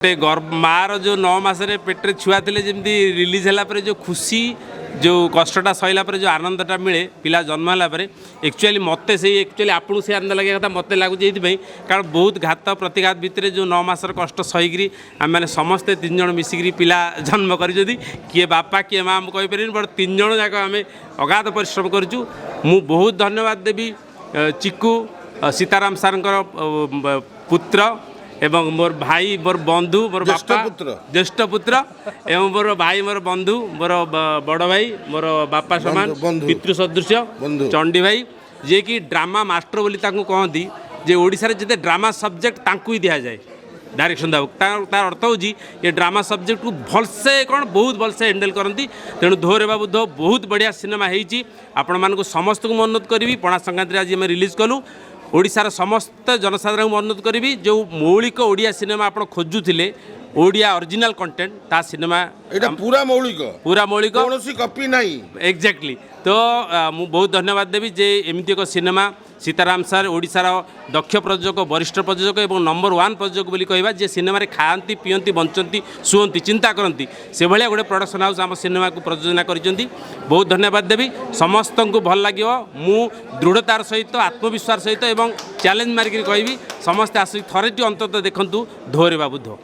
ଗୋଟେ ମାଆର ଯେଉଁ 9 ମାସରେ ପେଟରେ ଛୁଆ ଥିଲେ ଯେମିତି ରିଲିଜ୍ ହେଲା ପରେ ଯେଉଁ ଖୁସି, ଯେଉଁ କଷ୍ଟଟା ସରିଲା ପରେ ଯେଉଁ ଆନନ୍ଦଟା ମିଳେ ପିଲା ଜନ୍ମ ହେଲା ପରେ, ଆକ୍ଚୁଆଲି ମୋତେ ସେଇ ଆକ୍ଚୁଆଲି ଆପଣଙ୍କୁ ସେଇ ଆନନ୍ଦ ଲାଗିବା କଥା, ମୋତେ ଲାଗୁଛି ଏଇଥିପାଇଁ, କାରଣ ବହୁତ ଘାତ ପ୍ରତିଘାତ ଭିତରେ ଯେଉଁ 9 ମାସର କଷ୍ଟ ସହିକିରି ଆମେମାନେ ସମସ୍ତେ ତିନି ଜଣ ମିଶିକିରି ପିଲା ଜନ୍ମ କରିଛନ୍ତି। କିଏ ବାପା, କିଏ ମା, ମୁଁ କହିପାରିବିନି, ବଟ୍ ତିନି ଜଣ ଯାକ ଆମେ ଅଗାଧ ପରିଶ୍ରମ କରିଛୁ। ମୁଁ ବହୁତ ଧନ୍ୟବାଦ ଦେବି ଚିକୁ, ସୀତାରାମ ସାର୍ଙ୍କର ପୁତ୍ର ଏବଂ ମୋର ଭାଇ, ମୋର ବନ୍ଧୁ, ମୋର ଜ୍ୟେଷ୍ଠ ବାପା ପୁତ୍ର। ଜ୍ୟେଷ୍ଠ ପୁତ୍ର ଏବଂ ମୋର ଭାଇ, ମୋର ବନ୍ଧୁ, ମୋର ବଡ଼ ଭାଇ, ମୋର ବାପା ସମାନ, ବନ୍ଧୁ। ପିତୃ ସଦୃଶ୍ୟ ବନ୍ଧୁ। ଚଣ୍ଡୀ ଭାଇ, ଯିଏକି ଡ୍ରାମା ମାଷ୍ଟର ବୋଲି ତାଙ୍କୁ କହନ୍ତି ଯେ ଓଡ଼ିଶାରେ ଯେତେ ଡ୍ରାମା ସବଜେକ୍ଟ ତାଙ୍କୁ ହିଁ ଦିଆଯାଏ ଡାଇରେକ୍ସନ୍ ଦେବାକୁ। ତାର ଅର୍ଥ ହେଉଛି ଏ ଡ୍ରାମା ସବଜେକ୍ଟକୁ ଭଲସେ, କ'ଣ ବହୁତ ଭଲସେ ହ୍ୟାଣ୍ଡେଲ୍ କରନ୍ତି। ତେଣୁ ଧୋରେ ବାବୁ ଧୋ ବହୁତ ବଢ଼ିଆ ସିନେମା ହେଇଛି। ଆପଣମାନଙ୍କୁ ସମସ୍ତଙ୍କୁ ମୁଁ ଅନୁରୋଧ କରିବି, ପଣା ସଂକ୍ରାନ୍ତିରେ ଆଜି ଆମେ ରିଲିଜ୍ କଲୁ, ଓଡ଼ିଶାର ସମସ୍ତ ଜନସାଧାରଣଙ୍କୁ ମୁଁ ଅନୁରୋଧ କରିବି, ଯେଉଁ ମୌଳିକ ଓଡ଼ିଆ ସିନେମା ଆପଣ ଖୋଜୁଥିଲେ, ଓଡ଼ିଆ ଅରିଜିନାଲ୍ କଣ୍ଟେଣ୍ଟ, ତା ସିନେମା। ଏଇଟା ପୁରା ମୌଳିକ। ପୁରା ମୌଳିକ। କୌଣସି କପି ନାହିଁ। ଏକ୍ଜାକ୍ଟଲି। ତ ମୁଁ ବହୁତ ଧନ୍ୟବାଦ ଦେବି ଯେ ଏମିତି ଏକ ସିନେମା ସୀତାରାମ ସାର୍, ଓଡ଼ିଶାର ଦକ୍ଷ ପ୍ରଯୋଜକ, ବରିଷ୍ଠ ପ୍ରଯୋଜକ ଏବଂ ନମ୍ବର ୱାନ୍ ପ୍ରଯୋଜକ ବୋଲି କହିବା, ଯେ ସିନେମାରେ ଖାଆନ୍ତି, ପିଅନ୍ତି, ବଞ୍ଚନ୍ତି, ଶୁଅନ୍ତି, ଚିନ୍ତା କରନ୍ତି, ସେଭଳିଆ ଗୋଟେ ପ୍ରଡକ୍ସନ୍ ହାଉସ୍ ଆମ ସିନେମାକୁ ପ୍ରଯୋଜନା କରିଛନ୍ତି। ବହୁତ ଧନ୍ୟବାଦ ଦେବି ସମସ୍ତଙ୍କୁ। ଭଲ ଲାଗିବ। ମୁଁ ଦୃଢ଼ତାର ସହିତ, ଆତ୍ମବିଶ୍ୱାସ ସହିତ ଏବଂ ଚ୍ୟାଲେଞ୍ଜ ମାରିକିରି କହିବି, ସମସ୍ତେ ଆସିକି ଥରେଟି ଅନ୍ତତଃ ଦେଖନ୍ତୁ ଧୋରେ ବାବୁ ଧୋ।